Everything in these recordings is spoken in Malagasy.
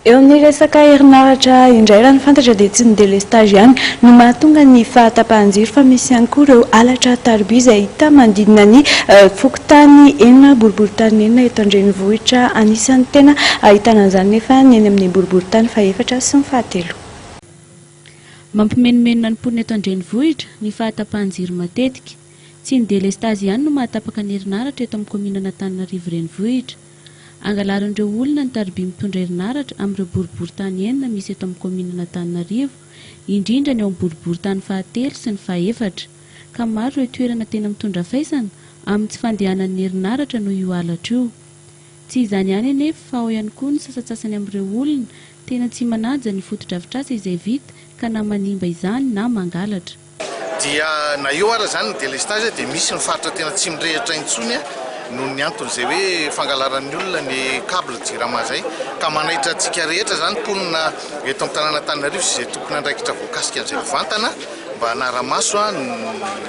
Eo amin'ny resaka herinaratra indray raha ny fantatra dia tsy ny delestazy ihany no mahatonga ny fahatapahan-jiro fa misy ihany koa ireo halatra tariby izay hita manodidina ny fokontany enina, boriborintany enina eto an-drenivohitra. Anisan'ny tena ahitana an'izany nefa ny eny amin'ny boriborintany fahefatra sy ny fahatelo. Mampimenomenona ny mponina eto an-drenivohitra ny fahatapahan-jiro matetika. Tsy ny delestazy ihany no mahatapaka ny herinaratra eto amin'ny kaomininan'Antananarivo renivohitra. Angalarin'ireo olona ny tariby mitondra herinaratra amin'ireo boriborintany enina misy eto amin'ny kaomininan'Antananarivo, indrindra ny ao amin'ny boriborintany fahatelo sy ny fahefatra. Ka maro ireo toerana tena mitondra faisana amin'ny tsy fandehanan'ny herinaratra noho io halatra io. Tsy izany ihany anefa fa ao ihany koa ny sasantsasany amin'ireo olona tena tsy manaja ny fotodrafitrasa izay vita ka na manimba izany na mangalatra. Dia na eo ara izany ny délestage dia misy ny faritra tena tsy mirehitra intsony noho ny antony izay hoe fangalaran'ny olona ny cable jirama izay ka manaitra antsika rehetra izany mponina eto amin'ny tanàn'Antananarivo sy izay tompon'andraikitra voakasika an'izay mivantana mba hanara-maso ny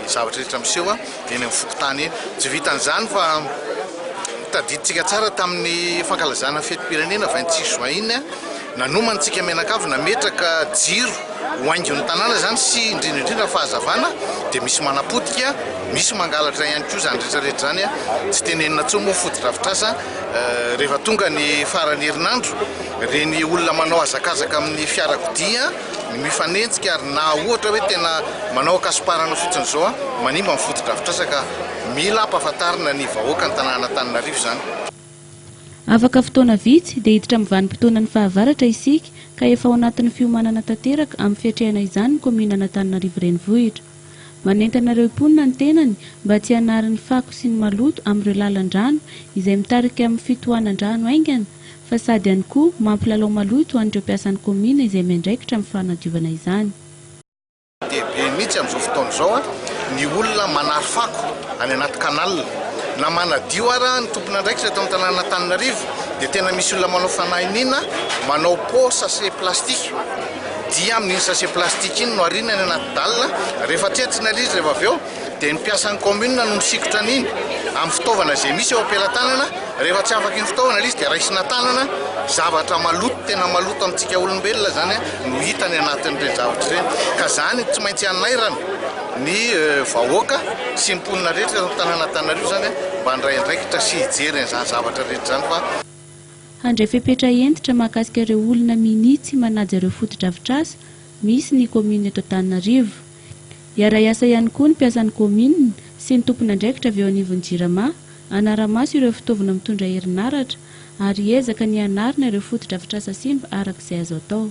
zavatra rehetra miseho eny amin'ny fokontany eny. Tsy vitan'izany fa tadidintsika tsara tamin'ny fankalazana fetim-pirenena 26 juin iny nanomantsika mianakavy nametraka jiro ho haingon'ny tanàna izany sy indrindra indrindra fahazavana dia misy manapotika, misy mangalatra ihany koa izany rehetra rehetra izany, tsy tenenina intsony moa fotodrafitrasa rehefa tonga ny faran'ny herinandro, ireny olona manao hazakazaka amin'ny fiarakodia ny mifanenjika ary na ohatra hoe tena manao ankasomparana fotsiny izao manimba ny fotodrafitrasa ka mila ampahafantarina ny vahoaka ny tanàn'Antananarivo izany. Afaka fotoana vitsy dia hiditra amin'ny vanim-potoanan'ny fahavaratra isika ka efa ao anatin'ny fiomanana tanteraka amin'ny fiatrehana izany ny kaomininan'Antananarivo Renivohitra. Manentana ireo mponina ny tenany mba tsy hanary ny fako sy ny maloto amin'ireo lalan-drano izay mitarika amin'ny fitohanan-drano haingana fa sady ihany koa mampilalao maloto ho an'ireo mpiasan'ny kaomina izay miandraikitra amin'ny fanadiovana izany. Dia be mihitsy amin'izao fotoana izao ny olona manary fako any anaty canal. Na manadio ara ny tompon'andraikitra eto amin'ny tanànan'Antananarivo dia tena misy olona manao fanahiniana manao pot sachet plastique. Dia amin'iny sachet plastique iny no ariana any anaty dalle. Rehefa tsentsina ilay izy rehefa avy eo dia ny mpiasan'ny commune no misikotra an'iny amin'ny fitaovana izay misy eo am-pelatanana. Rehefa tsy afaka iny fitaovana ilay izy dia raisina tanana, zavatra maloto tena maloto amintsika olombelona izany no hita any anatin'ireny zavatra ireny. Ka izany tsy maintsy hanairana ny vahoaka sy ny mponina rehetra eto amin'ny tanàn'Antananarivo izany mba handray andraikitra sy hijery an'izany zavatra rehetra izany fa. Handray fepetra hentitra mahakasika ireo olona minia tsy manaja ireo fotodrafitrasa misy ny kaominina eto Antananarivo. Hiara-hiasa ihany koa ny mpiasan'ny kaominina sy ny tompon'andraikitra avy eo anivon'ny Jirama hanara-maso ireo fitaovana mitondra herinaratra ary hiezaka ny hanarina ireo fotodrafitrasa simba araka izay azo atao.